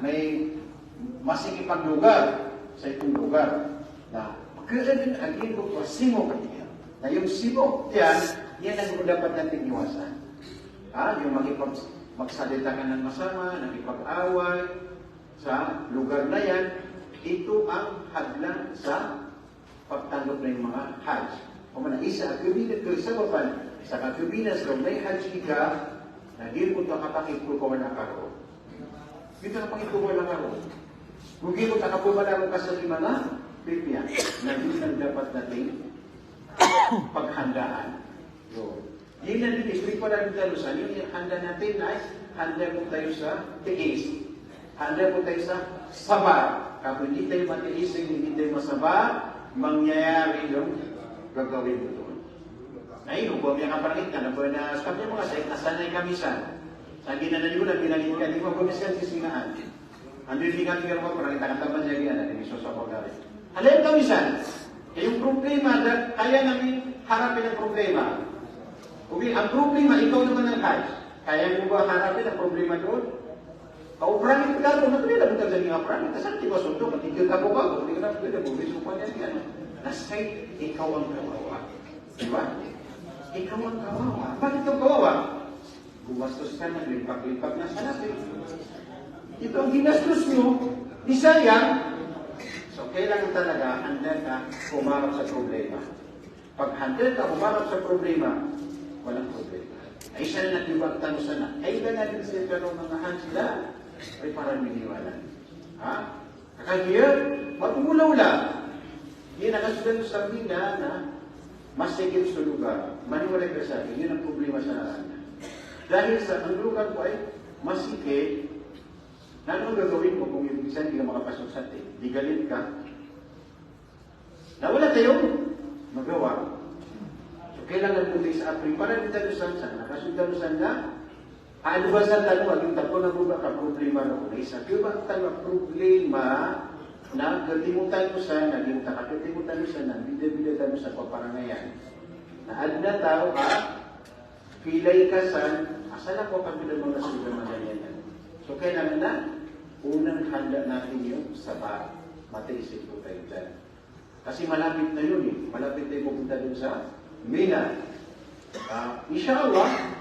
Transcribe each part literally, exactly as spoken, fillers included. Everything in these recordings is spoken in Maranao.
Ay, masikipaglugar sa itong lugar. Na, pagkailan a giyangkoto a simok iyan. Na iyong simok iyan, iyan ang dapat nating iwasan. Ha, iyong makipag-, magsalita ka ng masama, nakipag-away sa lugar na yan, ito ang hadlang sa pagtanggap na iyong mga Hajj. Pamana, isa a kabina, kasabapan sa kakabina sa may Hajj ika, na giyangkoto a kapakit ko kawan a karo. Giyangkoto a kapakit ko kawan a karo. Giyangkoto a kapamana ko kasaliman na pipiya. Na giyoto ang dapat nating paghandaan. Yo. Di na di, di pala di tayo sa inyo, handa natin ay, handa po tayo sa tiis. Handa po tayo sa sabar. Kapag hindi tayo matiis, hindi tayo masabar, mangyayari yung gagawin mo doon. Na ino, kung may kaparangit ka, na ba na, sabi mo kasi, nasanay kami sa, sa ginanali ko na binalik ka, di mo ba minsan sisingaan? Ando di kami karo kaparangit, ang taman niya, di anak, di so sa pagkari. Alam kami sa, kayong problema, da, kaya namin harapin ang problema. Okay, ang problema, ikaw naman ang Hajj. Kaya mo ba harapin ang problema doon? Kaoperangit ka doon, na pwede mo talaga nga operangit. Kasi di ba sundo, pati ka po ba, hindi ka na pwede mo, may supa niya, yan. Nasay, ikaw ang kawawa. Di ba? Ikaw ang kawawa. Bakit ka kawawa? Gumastos ka na, limpak-limpak na sa natin. Ito ang ginastos nyo, di sayang. So, kailangan talaga handa ka humarap sa problema. Pag handa ka humarap sa problema, walang problema. Ay, isa na nagdibak tano sana. Ay, ba natin sila pero mga han sila? Ay, parang miniwalan. Ha? Kagiya, magmula-ula. Di nakasundan sa Mina na masikip so lugar. Maniwala ka sa akin, yun ang problema sa akin. Dahil sa ang lugar ko ay masikip, na anong gagawin mo kung yung minsan hindi ka makapasok sa atin? Di galit ka? Na wala tayong magawa. So, kailangan po tayo sa apri para di tayo sansan. Nakasundan sa na, Ano ba sa tano, agin ta ko na bo ba ka problema na ko na isa. Kaya ba tano problema na gatimutan ko sa, na gin ta ka gatimutan ko sa, na gin ta ka gatimutan ko sa, na bida-bida tano sa paparangayan. Na adn a tao a pilay ka san, asal ako ka bida mga suga mga yan. So, kailangan na, unang handa natin yung sabar. Matiis po tayo dyan. Kasi malapit na yun eh. Malapit na yung pupunta dun sa Mina. Ah, inshallah,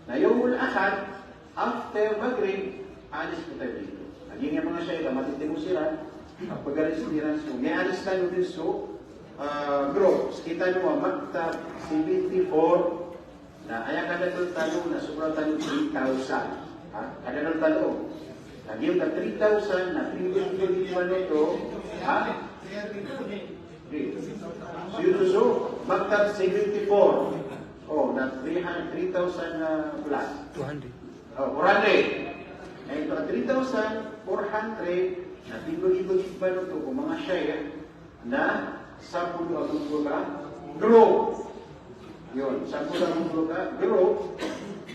na Yawmul Ahad, after Maghrib, alis po tayo dito. Lagi nga mga Shaykh, matitimo sila, pag-alis nila, so, may alis tayo dun, so, ah, group, kita nyo, ah, Maktab seventy-four, Na aya kadakl tano na sobra tano three thousand. Ha? Kadakl tano. Na giyoto a three thousand na three hundred twenty-one oto. Ha? Di. Giyoto so, Maktab seventy-four. O, na three hundred, three thousand na plus. Two hundred. O, four hundred. Na ito a three thousand four hundred na three hundred twenty-one oto ko mga Shaykh. Na sapolo ago dowa ka group. Yon, sapolo ago dowa ka group.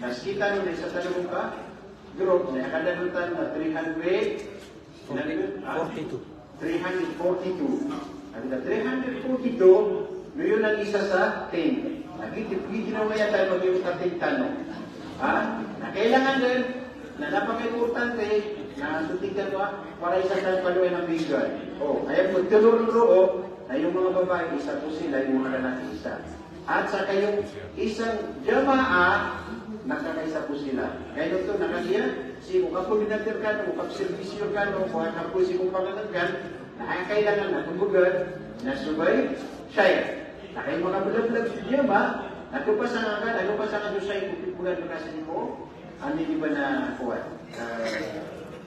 Na sii tano na isa tano ka group, na aya kadakl tano na three hundred, na di ba? Ah? Forty-two. Three hundred forty-two. Na three hundred forty-two, na yon ang isa sa ten. Na giti, giti na waya tano, giti na ten tano. Ha? Na kailangan din, na napaka-importante, na suti ka ba, para isa sa paloy ng bigay. O, aya po, tlo roo, na yung mga babae, isa po sila, yung mga lalaki, isa. At saka yung isang jamaa, nakakaisa po sila. Kaya ito, nakasiya, si, o kapag-coordinator ka, o kapag-service ka, o kapag-, si, o kapag-, na kailangan na, kumbaga, na subay, siya. Na kayo mga bula-bula, siya ba? Nagpapasanga ka, nagpapasanga doon sa ipagpipulan mo kasi mo, ano di ba na kuwan? Ah,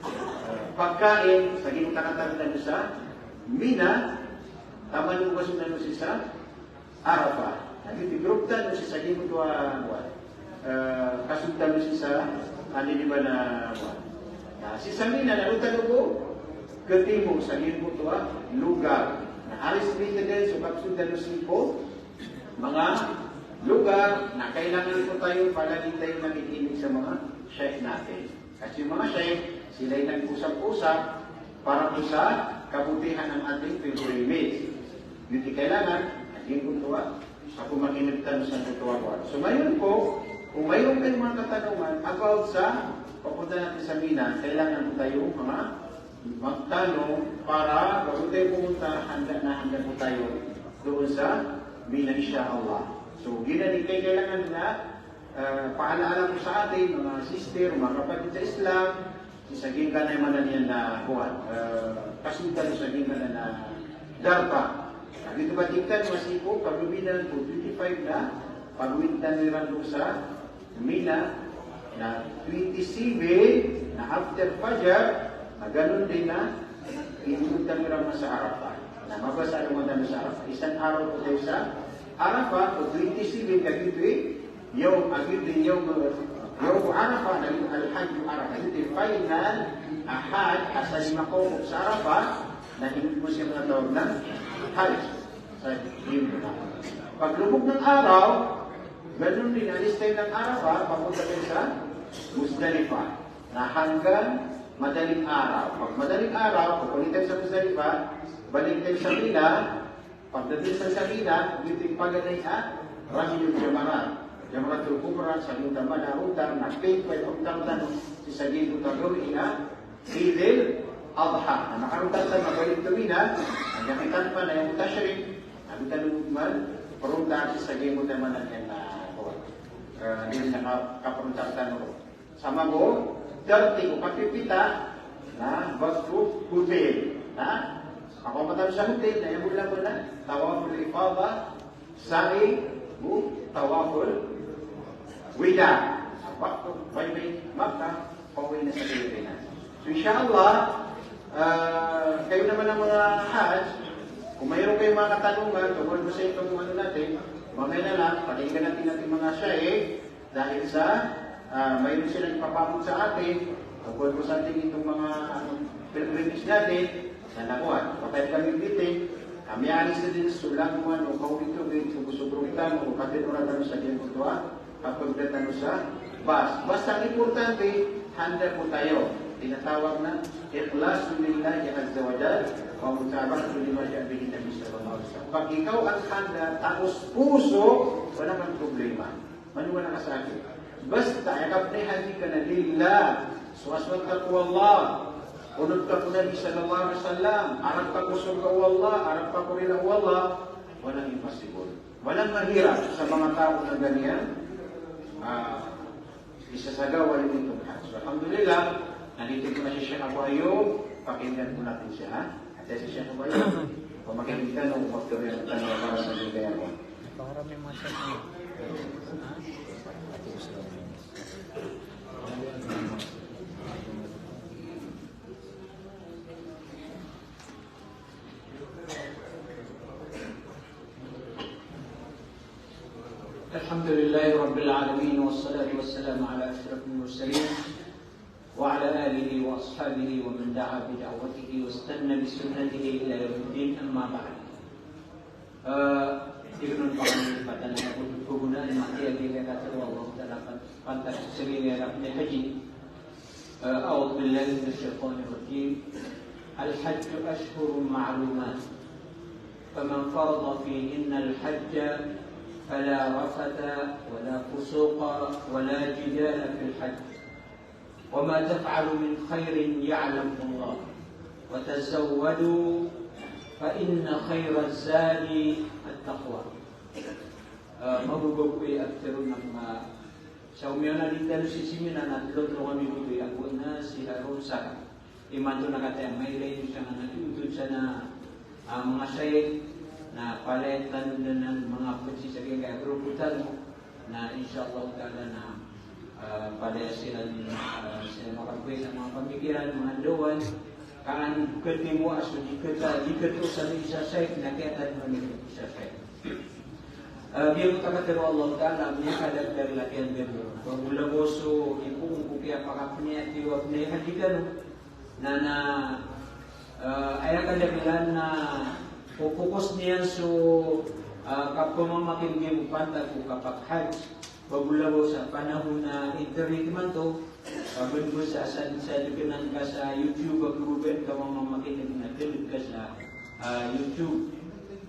ah, pagkain, sa ginutang-tangan sa Mina, tama nung kasundan mo si sa Arafah. Naging group tano si sa ginutwa, kuwan. Ah, kasundan mo si sa, ano di ba na, kuwan? Na si sa Mina, narutan ko, katimo sa ginutwa, lugar. Na alis mo ito din, so kasundan mo si ko, mga lugar na kailangan po tayo palagi tayo nakikinig sa mga sheikh natin. Kasi yung mga sheikh, sila yung nag-usap-usap para po sa kabutihan ng ating pilgrimage. Yun di kailangan, naging kuntuwa, ako makinig tayo sa kuntuwa ko. So ngayon po, kung mayroon kayong mga katanungan about sa Papunta natin sa Mina, kailangan po tayo mga magtanong para bago tayo pumunta, handa na handa po tayo doon sa Mina, insha Allah. So, giyanan i kailangan na, ah, paalaala ko sa atin, mga sister, mga kapatid sa Islam, sii sa giyangkanan a maana niyan na kuwan, ah, kasundan sii sa giyangkanan a darpa. Na giyoto ba tig tano a sii ko pagawid tano ko twenty-five na pagawid tano iran doon sa Mina, na twenty-seven na after Fajar, na ganon din na inilog tano iran sa Arafah. Na mabasa alongan tano sa Arafah. Isa a araw po tayo sa Arafah, ko twenty-seven, kagiya giyoto i yawm, kagiya giyoto i yawm, yawm Arafah, na giyoto i Al-Hajj Arafah. Giyoto i final a Hajj a sa di makawkaf sa Arafah, na giyoto i masa a tinatawag na Hajj. Sa giyoto na. Paglubog ng araw, ganon din, alis tayo ng Arafah, papunta tayo sa Muzdalifah. Na hanggang madaling araw. Pag madaling araw, papunta tayo sa Muzdalifah, balik tayo sa Mina. Pagdating sa, sa Mina, giyoto i paganay a Ramyul Jamarat. Jamratul Kubra, sa giyoto a mala a ontar, na pipay ontar tano sii sa giyoto a gawii a Eidul Adha. Na makaontar tano, mabalik tano sa Mina, na giya kitan pa na yawmut tashriq, na di tano man perontar sii sa giyoto a maana niyan na, ah, di na ka-, kaperontar tano. Sa mago, thirty ko kapipita, na ba ko hotel. Na, ako matan sa hotel, na aya bo lamba na tawaful ifadah, sa'i, go tawaful wida. Sa wakto, bye-bye Makkah, pauwi na sa Pilipinas. So, insha Allah, ah, kagiya naman a mga Hajj, kung mayroon kayong mga katanungan tungkol po sa itong ano natin, mamaya na lang, pakinggan natin ating mga shaykh, dahil sa, ah, mayroon silang ipapaabot sa atin, tungkol po sa ating itong mga, ano, pilgrimage natin, na nakuha. Kapag kami dito, kami alis na din, sulang mo, ano, kung ito, ito, gusto ko rin tamo, kapag oras tamo sa diyan po to, ah, kapag na tamo sa bus. Basta ang importante, handa po tayo. Tinatawag na ikhlasu lillahi azza wa jal, wa mutaba'atu lima ja'a bihi Nabi sallallahu alaihi wasallam. Pag ikaw ang handa, taos puso, wala kang problema. Maniwala ka sa akin. Basta aya kapnay hajj ka na lillah, so aswat ka ko Allah, onot ka ko Nabi sallallahu alaihi wasallam, arap ka ko sorga o Allah, arap ka ko rila o Allah, walang impossible. Walang mahirap sa mga tao na ganyan, ah, isasagawa niyo itong hajj. So, alhamdulillah, nandito po na si Sheikh Abu Ayyub, pakinggan po natin siya, ha? Ate, si Sheikh Abu Ayyub, pamakinig ka, no, magtuloy ang tanong para sa bigay ako. Para may mga tanong. الحمد لله رب العالمين، والصلاة والسلام على أشرف المرسلين، وعلى آله وأصحابه ومن دعا بدعوته واستنى بسنته إلى يوم الدين، أما بعد. Eh, di ko ron pakalipatan a pagbobonoan, matiya giya katharo o Allah Ta'ala, pan-, pantag sa giya kapnay hajj. Eh, أعوذ بالله من الشيطان الرجيم. الحج أشهر معلومات. فمن فرض فيهن الحج فلا رفث ولا فسوق ولا جدال في الحج. وما تفعلوا من خير يعلمه الله. وتزودوا فإن خير الزاد التقوى. Eh, mababago i pitharo o, ah, sa omiyaona di tano sii si Mina na tlo kami oto, ago na si Harun saka. Imanto na kataya mailay niyo sangkanan a di oto sana, ah, manga shaykh, na palaya tano dn a manga pd sii sa giyangkaya grupo tano. Na insha Allah Ta'ala na, ah, palaya siran, ah, siran makabgay sa manga pamikiran, manga ndawan, ka an katimo a so di kata, di kata o sa isa shaykh, na kiyatadman o isa shaykh. Ah, giyoto a katharo o Allah Ta'ala, miyakadagdag lakiyan dn. Ba bo labo so ipoon ko kiyapakapnay a tiwag na ihadi kano. Na, na, eh, aya kadaklan na focus niyan so, eh, kapamamakineg iyan pantag ko kapakahajj. Ba bo labo sa panahon a internet imanto, eh, ba bo sa, sa, sa dn ka sa YouTube, ba bo ka mamamakineg na dn ka sa, eh, YouTube.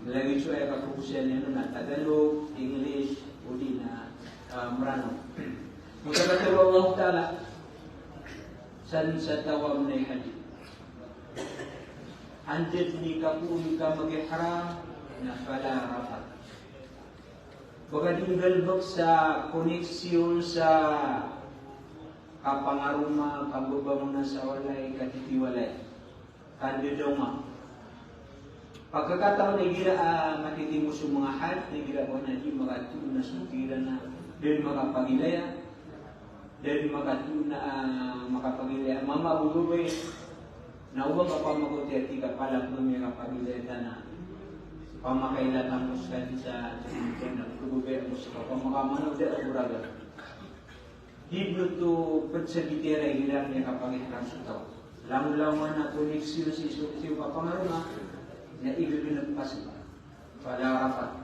Lagid so aya ka-focus iyan na Tagalog, English, odi na, eh, Mranaw. Makatharo o Allah Ta'ala, San sa taw a mnay haji. Anday dn i kapoon ka mag-ihram na fala rafath. Ba ka di nggalbk sa koneksiyon sa kapangaroma, kambabangonan sa walay, katitiwalay, kandodoma. Pagkakataw na igira a matitimo so manga hajj, na igira a ba na di makatoon na so gira na, da dn makapagilaya, da dn makatoon na, ah, makapagilaya. Mama, bo babay, na oba ka pamagoti a tig ka palak na miyakapagilaya tano. Pamakailatan ko ska di sa, na bo babay, ako ska pamakamano, da ako raga. Di blo to pd sa gitera igira a miyakapagihram so taw. Langolangon a koneksiyon sii so, sii ko kapangaroma, na igira a pasa. Fala rafath.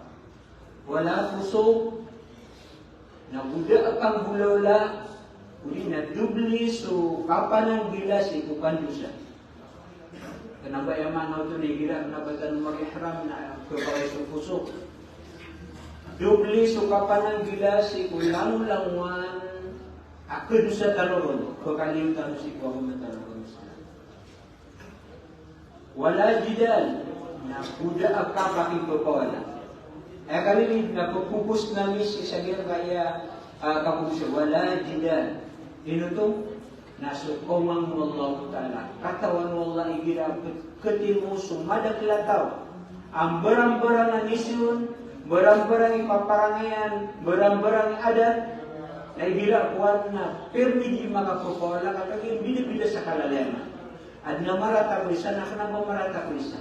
Wala fusuq. Na go da a kanggolawla, odi na dobli so kapananggila sii ko kandosa. Kna ba aya maana oto na igira a kna ba tano mag-ihram na khapakay so fusuq. Dobli so kapananggila sii ko langolangon a kadosa tano ron, pkaliyo tano sii ko agama tano ron. Wala jidal, na go da a kapakipapawala. Aya kalilid na pagpupos na misi sa giyangkaya, ah, kapopos, wala jidal. Ino oto? Na so kaomang o Allahu Ta'ala. Katawan o Allah igira a pkhatimo so madakl a taw a mbarangbarang a nisyon, mbarangbarang i paparangayan, mbarangbarang i adat, na igira a kowan na pirmi di makapapawala ka kagiya bidabida sa kalalayaman. Adn a marata ko isa, na kna ba marata ko isa.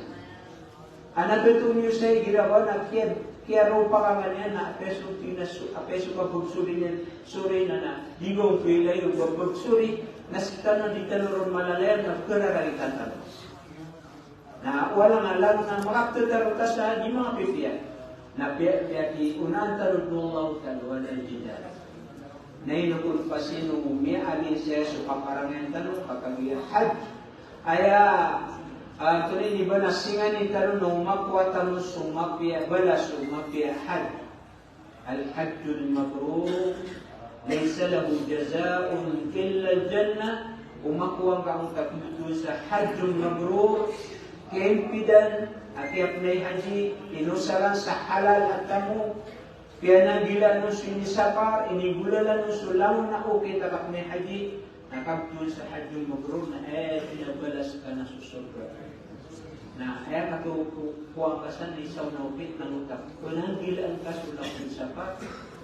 Ana btong iyo sa igira a ba na kiya, kiyaropa ka ngka niyan na apiya so tinas, apiya so kapagsori niyan, sori na na, di ngka on pilayo ba pagsori, na sktano di tano ron malalayan na kararaitan tano. Na walang alang na makapthatarota sa di mangapipiya. Na piya, piya ki onaan tano o Allahu Ta'ala, wala jidal. Na ino kon pasino miyaalin saya so kaparangayan tano, ka kagiya hajj. Aya, ah, tonaa ini ba na singanin tano na o makowa tano so mapiya, balas o mapiya hajj. Al-hajjul mabrur, laysa lahu jazaa'un illal jannah. O makowa ngka on ka pmbtowan sa hajjul mabrur, kiyaimpidan a kiyapnay haji, inosalan sa halal a tamok, piyananggilaan on so inisapar, inigolalan on so langon a okit a kapnay haji, na kaptowan sa hajjul mabrur na aya dn a balas ka na so sorga. Na aya kato ko, kowa ngka san na isa on a okit na lotak. Pnanggilaan ka so langon a inisapar,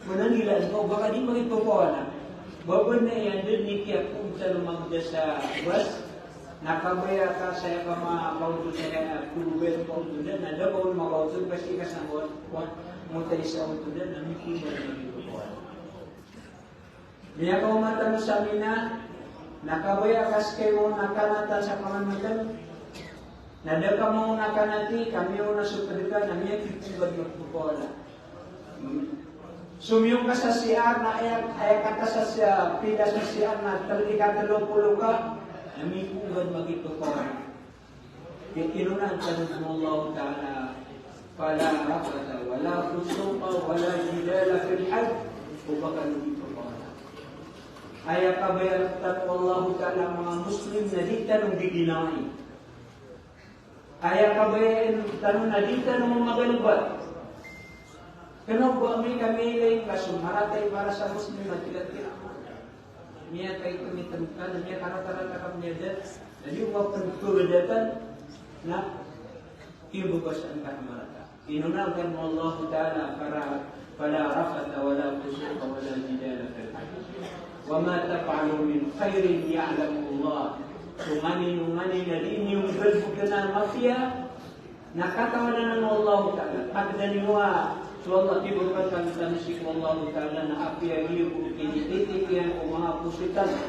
pnanggilaan ka o ba ka di makipapawala. Ba bnar iyan dn i kiyakowa tano mambo sa bas, na kabaya ka sa aya ka makaoto sa aya, ah, polo bes ka oto dn, na da ka on makaoto, pasti ka sa makaoto, mota isa oto dn, na miki ba dn makipapawala. Miyakaoma tano sa Mina, na kabaya ka ska i maona a kanatan sa panganatan, na da ka maona a kanati, ka miyaona so pd ka, na miyakipogad makipapawala. Somiyong ka sa C R na aya, aya kata sa, sa pila sa C R na tlo, ika tlo polo ka, na mipogad makipapawala. Aya inonaan tano o Allahu Ta'ala, fala rafatha wala fusuqa wala jidala fil hajj. O ba kano di pagpawala. Aya kabaya rktano o Allahu Ta'ala a manga Muslim na di tano giginawai. Aya kabaya tano na di tano mamagalbk. Kna o ba mi kami lay ka so marata i para sa Muslim na tig a tig a Miyakaitmitm ka, na miyakaratarata ka miyada, na di o ba pn pmbdatan, na kiyababasaan ka a marata. Inonaan tano o Allahu Ta'ala para, fala rafatha wala fusuqa wala jidala fil hajj. Wa ma taf'alu min khairin ya'lamuhu Allah. So nganin o nganin a di niyo nggalbkn a mapiya, na katawan anan o Allahu Ta'ala. Pagdaniwa so Allah, kiborkatan tano sii ko Allahu Ta'ala, na apiya giya ko kinititip iyan ko manga poso tano,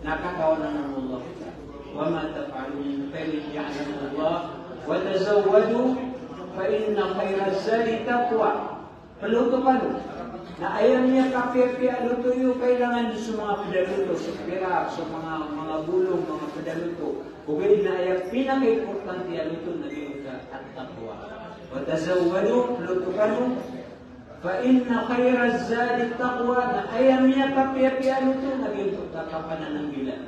na katawan anan o Allahu Ta'ala. Wa ma taf'alu min khairin ya'lamuhu Allah, wa tazawwadu fa inna khayra zadi taqwa. Ploto kano. Na aya miyakapiyapiya a loto iyo, kailangan dn so manga pd a loto, so pirak, so manga, manga bolong, manga pd a loto. Ogaid na aya pinakaimportante a loto na giyoto a taqwa. Wa tazawwadu, ploto kano. Fa inna khayra zadi taqwa, na aya miyakapiyapiya a loto na giyoto a kapanananggilaan.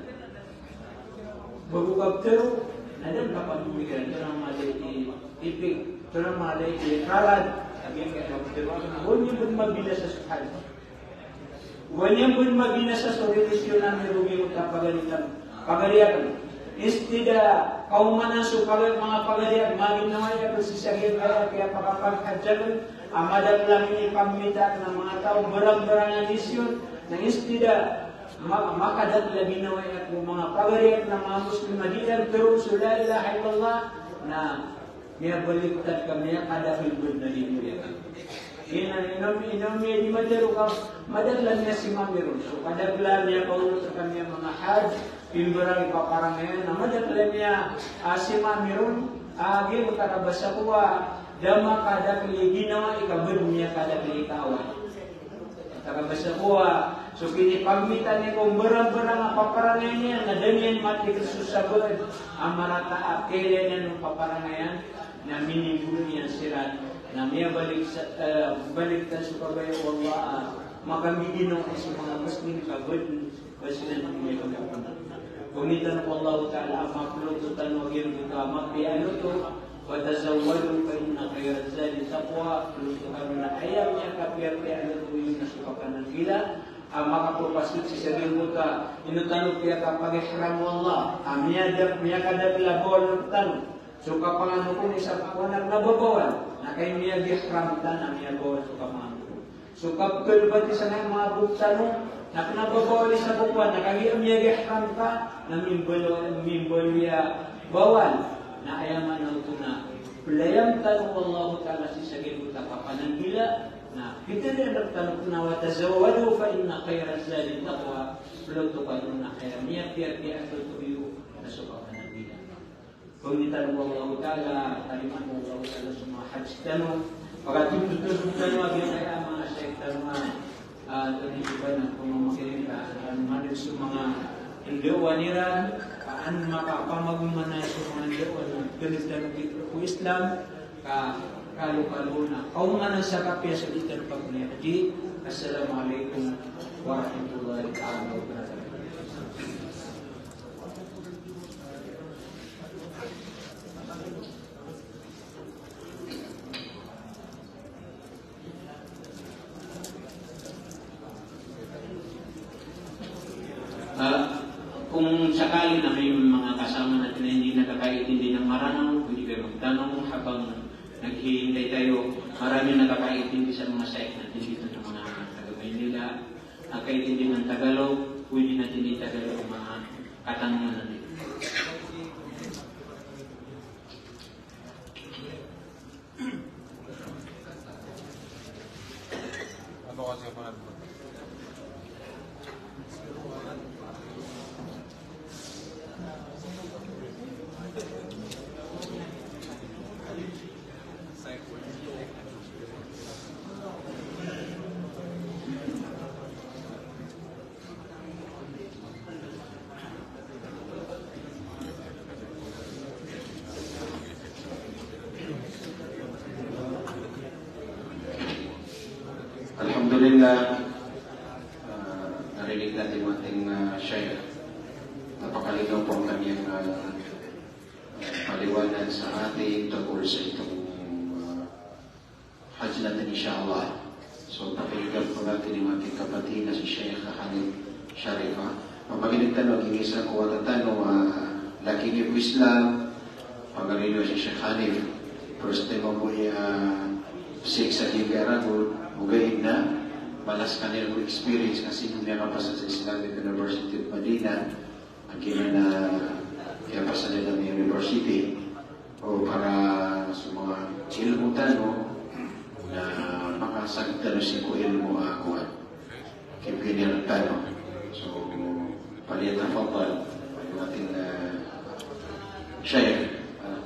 Bago ka ptharo, na da a kapamimikiran, antonaa i mala i ipik, antonaa i mala i karad, a giyangkaya kaptharo, na o niyan bo mabinasa so hajj. O niyan bo mabinasa so relihiyon ami roo giyangkoto a pagari tano. Pagari akn. Instead a kaomanan so pagari, manga pagari akn, maginawai akn sii sa giyangkaya kiyapakapaghaja akn, a madakl a minipagmita akn a manga taw, mbarambarang a relihiyon, na instead a ma-, makadakl a ginawai akn o manga pagari akn a manga Muslim a di iran tharoon so la ilaha illallah, na miyabaliktad ka miyakadakl bo a relihiyon. Ino, ino, ino, ino, di madakl ka, madakl a miyasima ami ron. So kadakl a miyapaorot rkami a manga hajj, pimbarang i paparangayan, na madakl a miya, ah, sima ami ron, ah, giyangkoto a kabasa ko a, da makadakl i ginawa i kabd miyakadakl i kawan. Kabasa ko a, so kinipagmita niyan ko mbarambarang a paparangayan iyan, na da niyan matikr so sabaad a marata a kailangan o paparangayan, na minimbono iyan siran, na miyabalik sa, eh, baliktad so kabaya o Allah, ah, makambibino so manga Muslim kabd, ba siran miyabalik. Pangnin tano ko Allahu Ta'ala a maploto tano a giyangkoto a mapiya a loto, "Wa tazawwadu fa inna khayra zadi taqwa." Ploto kano na aya miyakapiyapiya a loto iyan na so kapananggila, a makapropasuchi sa giyangkoto a ino tano piyakapag-ihram o Allah, a miyada-, miyakadakl a bawal rktano. So kapangano ko na isa ko na kna ba bawal, na kay miyag-ihram tano a miyabawal so kapangano ko. So kapkalbati sa manga bok tano, na kna ba bawal isa ko kowan, na kagiya miyag-ihram ka, na mimbaloy, mimbaloy a bawal. Na aya maana oto na playam tano o Allahu Ta'ala sii sa giyangkoto a kapananggila, na pitharo iyan rktano na, "Wa tazawwadu fa inna khayra zadi taqwa." Ploto kano na aya miyapiyapiya a loto iyo na so kapananggila. Pangnin tano o Allahu Ta'ala, tarimaan o Allahu Ta'ala so manga hajj tano. Pagatontotop tano a giyangkaya manga shaykh tano a, ah, tano iban a pamamakirin ka, an manig so manga indawan iran, ka an makapamagomana so manga indawan, tano tano ko Islam, ka, kalokalo na kaomanan sa kapiya so di tano pagmiyakadi. Assalamu alaikum warahmatullahi ta'ala wabarakatuh. Ah, kung sakali na may mga kasama natin na hindi nakakaintindi ng Maranao, pwede kayo magtanong habang naghihintay tayo. Marami nakakaintindi sa mga site natin dito ng mga taga Maynila. Nakakaintindi ng Tagalog, pwede natin i-Tagalog ang mga katanungan natin. Alhamdulillah, ah, narinig natin yung ating, ah, Shaykh. Napakalinaw po ang kanyang, ah, paliwanag sa atin tungkol sa itong, ah, Hajj natin, insha Allah. So, pakinggan po natin yung ating kapatid na si Sheikh Hanif Sharif, ha? Mapakinig tano, giya isa ko wata tano, ah, laki niyo ko Islam, pagari niyo si Sheikh Hanif. First time ako i, ah, Sheikh sa Giga Ragon, ogaid na, mala skaniyan ko experience kasi nung miyakapasa sa Islamic University of Medina, Angkinan a kiyapasa niyan a university, o para sa manga ilmo tano, na makasagad tano sii ko ilmo a kowan. Kipkiniran tano. So, falyatafaddal, ating, ah, Shaykh. Ah,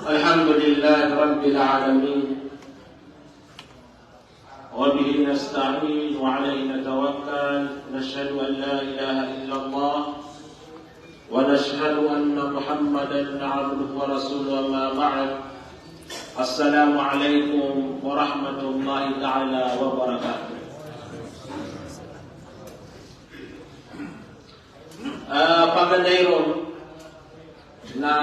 الحمد لله رب العالمين، وبه نستعين وعليه نتوكل، نشهد أن لا إله إلا الله ونشهد أن محمدا عبده ورسوله، أما بعد. السلام عليكم ورحمة الله تعالى وبركاته. Ah, paganay ron na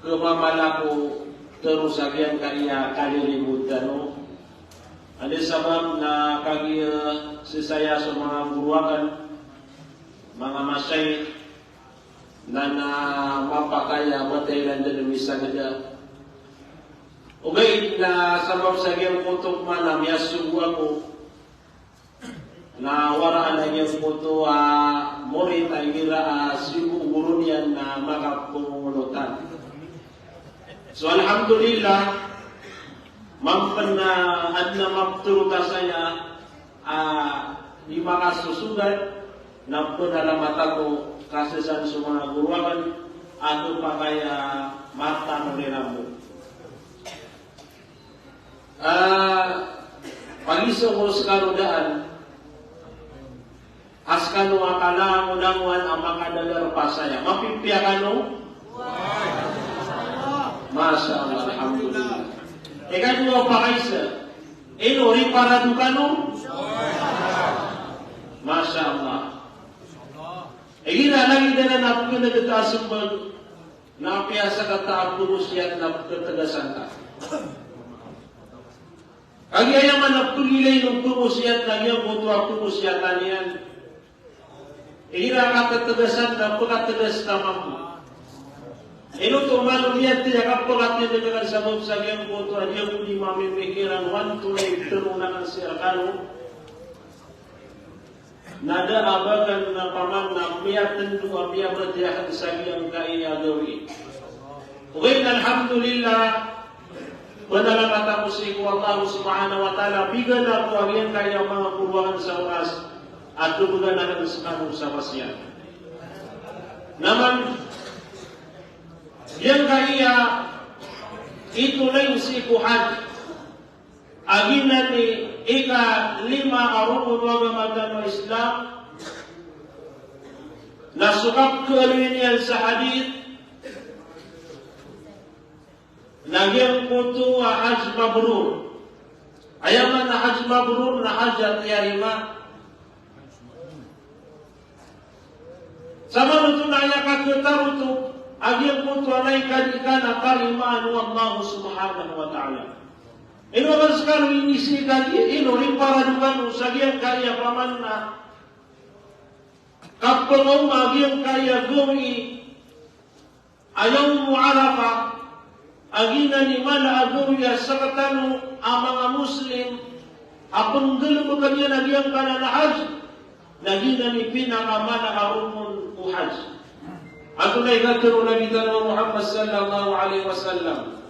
kemamala ko tero sa giyangkaya kalilibot tano. Anda sabap na kagiya sii saya so manga goro akn, manga mashayikh, na, na mapakay a matay iran dn misagad. Ogaid na sabap sa giyangkoto pman a miyasogo ako, na waraan a giyangkoto a morit a igira a sii ko goro niyan na makapngolotan. So, alhamdulillah, mambo na adn a maptero ta saya a di makasosogad, na pnalamatan ko kasasan so manga goro akn a khapakay a matano iran bo. Ah, pagiza ko skano daan, a skano a kalangolangowan a makadadarpa saya. Mapipiya kano? Masha Allah, alhamdulillah. Ikadowa o pakaiza, ino, riparado kano? Masha Allah. Igira lagid anan a pkhanadkt a smbag, na apiya sakataw a pmosiyat na pkhatgasan ka. Kagiya aya man a pgilay o pmosiyat na giyangkoto a pmosiyatan iyan. Igira a kathatgasan na pkhatgas ka mambo. Ino oto man o miyathay a kapkhatindg akn sabap sa giyangkoto a di ako di mamimikiran o antonaa i tharoon akn sii rkano. Na da a ba akn na paman na miyatndo a miyabatiya akn sa giyangkaya gawii. Ogaid na alhamdulillah, panalamatan ako sii ko Allah subhanahu wa ta'ala, bigan ako a giyangkaya manga goro akn sa oras a khabgan akn skano sa pasiyan. Na man giyangkaya ito na sii ko hajj. A giyanan i ikalima a rokon o agama tano a Islam, na so kapkhaaloy niyan sa hadith na giyangkoto a hajj mabrur. Aya maana a hajj mabrur na hajj a tiyarima. Samanoto na aya kakhatarotop a giyangkoto a na ikadi ka na tarimaan o Allah subhanahu wa ta'ala. Ino akn skano inisii ka di, ino, riparado kano sa giyangkaya paman na kapngaoma a giyangkaya gawii a Yawmu Arafah, a giyanan i mala a gawii a sktano a manga Muslim a pnggalbkn iyan a giyangkanan a hajj, na giyanan i pinakamala a rokon o hajj. Antonaa i katharo o Nabi tano a Muhammad sallallahu alaihi wasallam?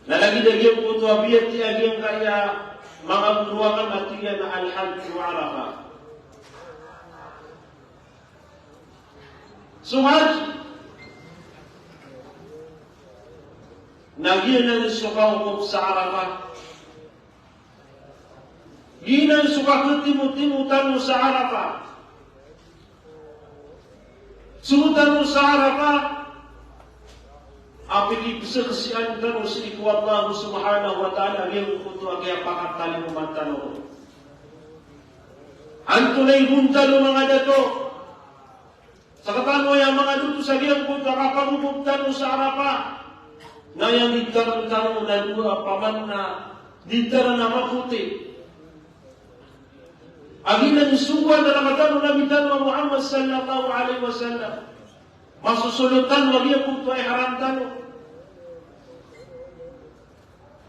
Na lagid a giyangkoto a biyatiya a giyangkaya manga goro akn a tig iyan a Al-Hajju Arafah. So hajj na giyanan so kawokop sa Arafah. Giyanan so kakhatimotimo tano sa Arafah. Sogo tano sa Arafah a pkipzaksian tano sii ko Allah subhanahu wa ta'ala a giyangkoto a kiyapakatalingoma tano. Antonaa i bontal o manga dato? Sktano aya manga dato sa giyangkoto a kakawokop tano sa Arafah. Na aya ditaran tano na dowa a paman na ditaran a mapoti. A giyanan i sogoan a rk tano o Nabi tano a Muhammad sallallahu alaihi wasallam. Masosolot tano a giyangkoto a ihram tano.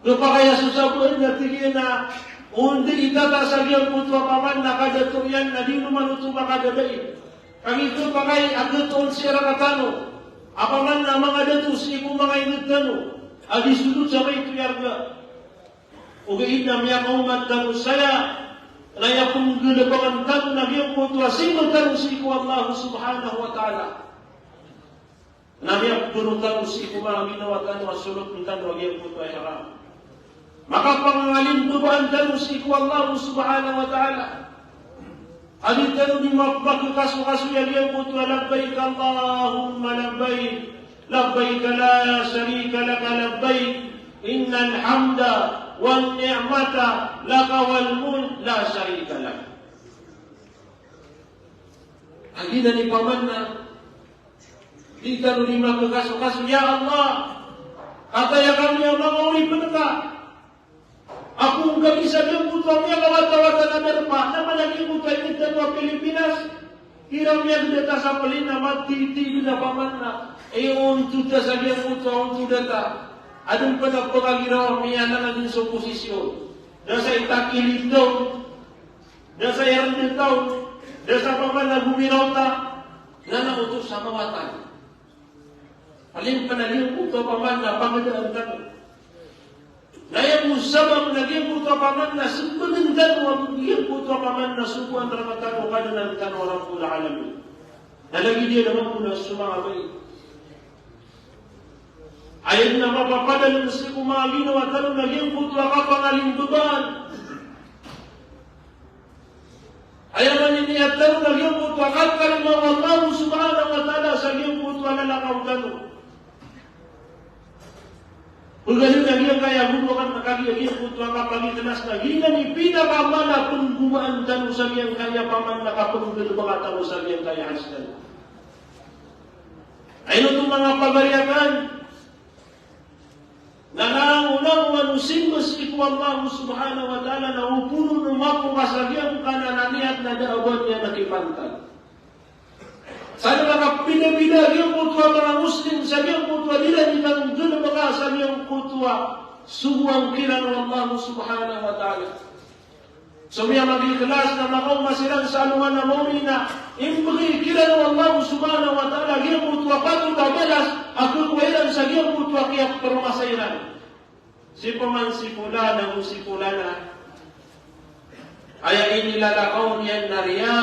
Khapakay a so sabaan na tig iyan a, o di itata sa giyangkoto a paman na kadato iyan na di ino man oto makadabai. Kagiya khapakay a khatoon sii rk tano a paman na manga dato sii ko manga ingd tano a di solot sa maito i arga. Ogaid na miyakaoma tano saya, na aya pnggalbkn tano na giyangkoto a simba tano sii ko Allah subhanahu wa ta'ala. Na miyaporo tano sii ko manga ginawa tano a solotn tano a giyangkoto a ihram. Makapangalim babaan tano sii ko Allah subhanahu wa ta'ala. A di tano di ma-, makakasokasoy a giyangkoto a labbaik Allahumma labbaik, labbaik la sharika laka labbaik, innal hamda wan ni'mata laka wal mulk la sharika lak. A giyanan i paman na di tano di makakasokasoy, ya Allah, kataya kami a manga oripn ka. Ago ngka di sa giyangkoto a miyakawatawata na darpa, na mana giyangkoto a ingd tano a Pilipinas, igira miyagdata sa plane na matitid na paman na, eh, ontod ta sa giyangkoto a ontod ta. Adn pn a pkagiraw a miyalangan dn so posisyon. Da sa itakilid taw, da sa irnd taw, da sa paman na gomiraw ta, na na oto sa mawatan. Palin pn a giyangkoto a paman na pangdaan tano. Na aya bo sabap na giyangkoto a paman na smbagn tano, a giyangkoto a paman na sogoan rktano o Kadnan tano a Rabbul Alamin. Na lagid iyan a mambo na so manga bai. Aya dn a mapapadalm sii ko manga ginawa tano na giyangkoto a kapangalimbabaan. Aya maana niyan na giyangkoto a kakalima o Allah subhanahu wa ta'ala sa giyangkoto a lalakaw tano. Pagari na giyangkaya gombakan na kagiya giyangkoto a kapagiklas na giyanan i pinakamala a pnggomaan tano sa giyangkaya paman na kapnggalbka tano sa giyangkaya hajj tano. Ino oto manga pagari akn, na langolangon o simba sii ko Allah subhanahu wa ta'ala na opama na mapokas a giyangkanan a niyat na da a ba niyan a kipantag. Sa da a kapidapida a giyangkoto a manga Muslim sa giyangkoto a di iran di kanggalbka sa giyangkoto a sogoan kiran o Allah subhanahu wa ta'ala. So miyamagiklas na makaoma siran sa alongan a maori na imbgay kiran o Allah subhanahu wa ta'ala giyangkoto a patot a balas a khakowa iran sa giyangkoto a kiyapharomasa iran. Si paman si Fulan ago si Fulana, aya inilalakaw niyan na riya,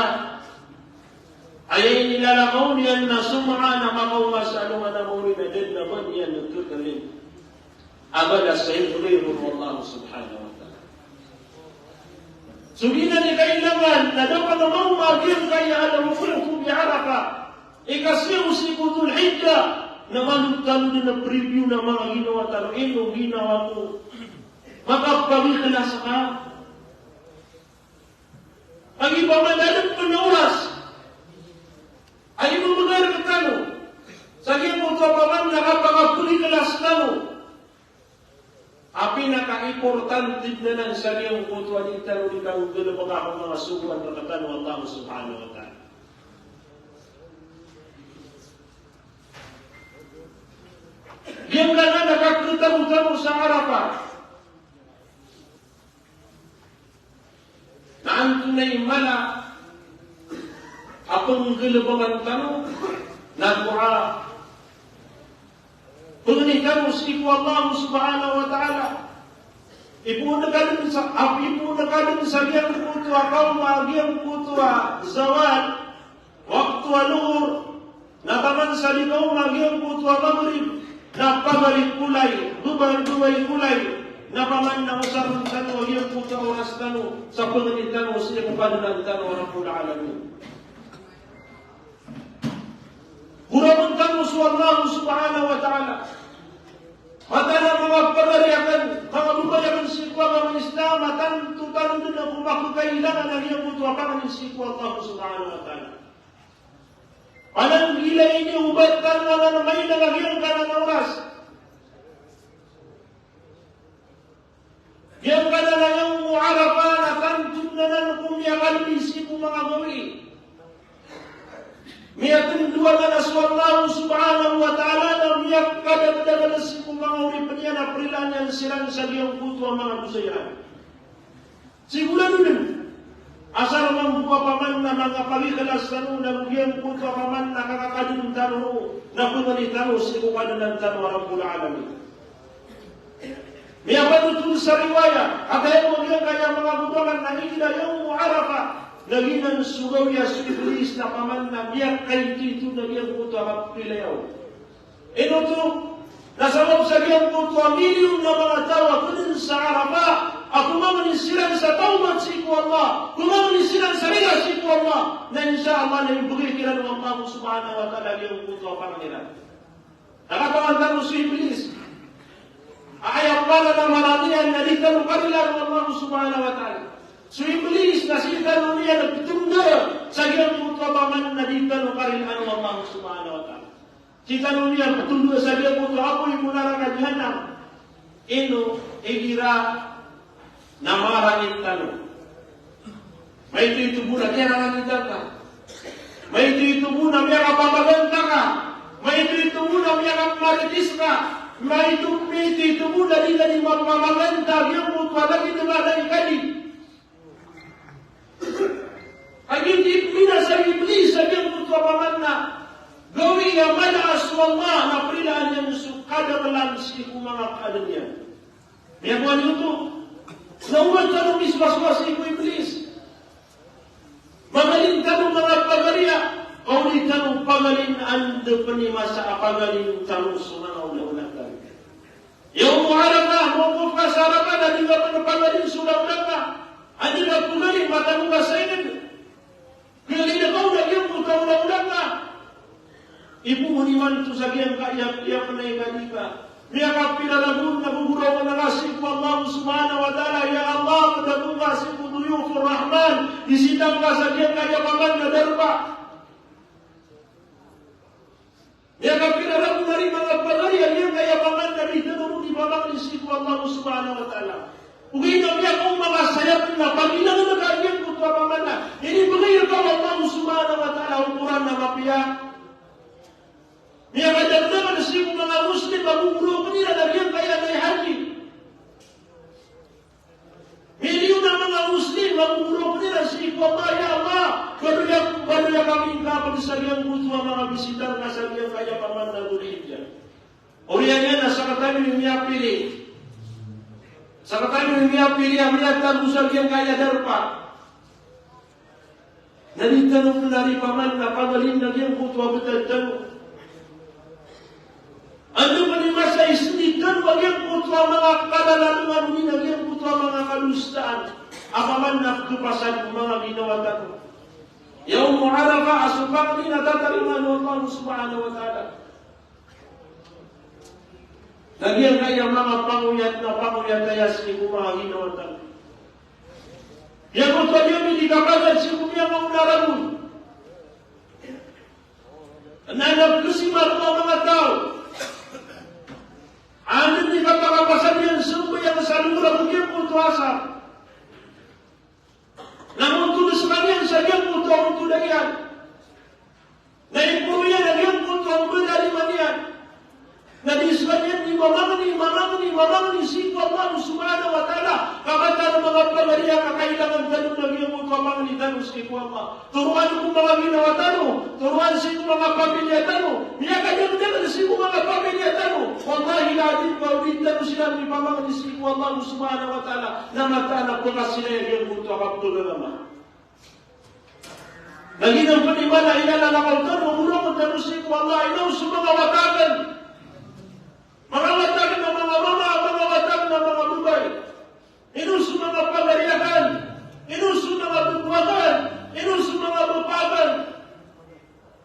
aya inilalakaw niyan na sum'a, na makaoma sa alongan a maori na da dn a ba niyan a khakalin a balas sa imbgay ron o Allah subhanahu wa ta'ala. So giyanan i kailangan na da pn a maoma a giyangkaya al-wuquf bi Arafah, ikasiyaw sii ko Dhul Hijjah, na malo tano dn a preview a manga ginawa tano, ino ginawa ko makapagiklas ka. Kagiya paman na adn pn a oras a imbgay rktano sa giyangkoto a paman na kapakapagiklas tano. A pinakaimportante dn anan sa giyangkoto a di tano di kanggalbka ko manga sogoan rktano o Allah subhanahu wa ta'ala. Giyangkanan a kakhatago tano sa Arafah. Na antonaa i mala a pnggalbkan tano? Na du'a. Pangni tano sii ko Allah subhanahu wa ta'ala. Ipoon ka dn sa, ap-, ipoon ka dn sa giyangkoto a kaoma, giyangkoto a zawal, wakto a lohor, na taman sa di kaoma giyangkoto a Maghrib, na pagari ko lay, bebay, bebay ko lay, na paman na osarn tano giyangkoto a oras tano sa pangni tano sii ko Kadnan tano a Rabbul Alamin. Goramen tano so Allah subhanahu wa ta'ala. Mataan a manga pagari akn, manga bebay akn sii ko agama Islam, a tanto tano dn a ko makakailangan a giyangkoto a pangni sii ko Allah subhanahu wa ta'ala. Pananggilai niyo o ba tano anan a mainang a giyangkanan a oras. Giyangkanan a Yawmu Arafah na tanto dn anan ko miyakalbi sii ko manga gawii. Miyatndo anan a so Allah subhanahu wa ta'ala na miyakadakdakl sii ko manga oripn iyan a prilaan iyan siran sa giyangkoto a manga dosa iran. Sigurado dn a sa mambo a paman na manga pagiklas tano na giyangkoto a paman na kakakadn tano na pangni tano sii ko Kadnan tano a Rabbul Alamin. Miyapanothol sa riwaya a kagiya giyangkaya manga bolawan na igira Yawmu Arafah, na giyanan so gawii a so Iblis na paman na miyakaitoito na giyangkoto a kapilayaw. Ino oto? Na sabap sa giyangkoto a milyon a manga taw a pd sa Arafah, a komangni siran sa tawbat sii ko Allah, komangni siran sa rila sii ko Allah, na insha Allah na ibegay kiran o Allah subhanahu wa ta'ala giyangkoto a pangni iran. Na katawan tano so Iblis a aya pala na marani iyan na di tano karilaan o Allah subhanahu wa ta'ala. So Iblis na sii tano niyan ptondaan sa giyangkoto a paman na di tano karilaan o Allah subhanahu wa ta'ala. Sii tano niyan ptondaan sa giyangkoto a apoy ko naraka Jahannam. Ino, igira na marani tano. Maito-ito bo na kiyararangit ka. Maito-ito bo na miyakapamaganta ka. Maito-ito bo na miyakapamarites ka. Maito, maito-ito bo na di ka di mapamaganta giyangkoto a lagid a mala i kadi. Kagiya di binasa o Iblis a giyangkoto a paman na gawii a mala a so Allah na prilaan iyan so kadaklan sii ko manga kaadn iyan. Miyakowa niyo oto. Na oman tano miswaswas sii ko Iblis. Magalin tano manga pagariya, ka o di tano pagalin anda pn i masa a pagalin tano so manga olaola tano. Yawm Arafah, mawqif ka sa Arafah, na di ka pn pagalin so olaola ka. Anda ka pagalin, matano ka sa ingd. Kna di na kaona giyangkoto a olaola ka. Ipoon imanto sa giyangkaya, aya pn a ikaadi ka. Miyakapira ragon na gogoraokan ka sii ko Allah subhanahu wa ta'ala, ya Allah, pd ako ngka sii ko duyufur Rahman, bisita ngka sa giyangkaya paman na darpa. Miyakapira ragon ari manga pagari a giyangkaya paman na di tano ron di pamangni sii ko Allah subhanahu wa ta'ala. Ogaid na miyakaoma ka sa aya pn a pagilangan ka a giyangkoto a paman na inibgay rka o Allah subhanahu wa ta'ala a okoran a mapiya. Miyakadakdakl sii ko manga Muslim a gogoraokan iran a giyangkaya na i haji. Milyon a manga Muslim a gogoraokan iran sii ko Allah, ya Allah, baloy ak, baloy kami ngka pd sa giyangkoto a manga bisita ngka sa giyangkaya paman na Dhul Hijjah. Oriyan iyan na sktano i miyapiri. Sktano i miyapiri a miyatago sa giyangkaya darpa. Na di tano pn ari paman na pagalin a giyangkoto a btad tano. Anda pn i masa a isndid tano a giyangkoto a manga kalalalongan, odi na giyangkoto a manga kadosaan a paman na pkhapasad ko manga ginawa tano. Yawm Arafah a so pangni na tatarimaan o Allah subhanahu wa ta'ala. Na giyangkaya manga pangoyat na pangoyat aya sii ko manga ginawa tano. Giyangkoto a di ami di kapagad sii ko miyakaona ragon. Na, na pkhasiman o manga taw. Anda di kapakapasad iyan sambayang sa lomora ko giyangkoto a asar. Na montod skaniyan sa giyangkoto a montod iyan. Na iporo iyan a giyangkoto a mbalaliman iyan. Na di skaniyan di mamangni, mamangni, mamangni sii ko Allah subhanahu wa ta'ala. Ka mataan a manga pagari a kakailangan tano na giyangkoto a mangni tano sii ko Allah. Toroan ko manga ginawa tano, toroan sii ko manga pamilya tano, miyakadakdakl sii ko manga pamilya tano. Wallahi al-azim, ka o di tano siran di pamangni sii ko Allah subhanahu wa ta'ala, na mataan a pkhasilay a giyangkoto a kapagagama. Na giyanan pn i mala i lalakaw tano, goraok tano sii ko Allah, ino so manga wata akn. Manga wata akn a manga mama, manga wata akn a manga babay. Ino so manga pagari akn, ino so manga babo akn, ino so manga bapa akn.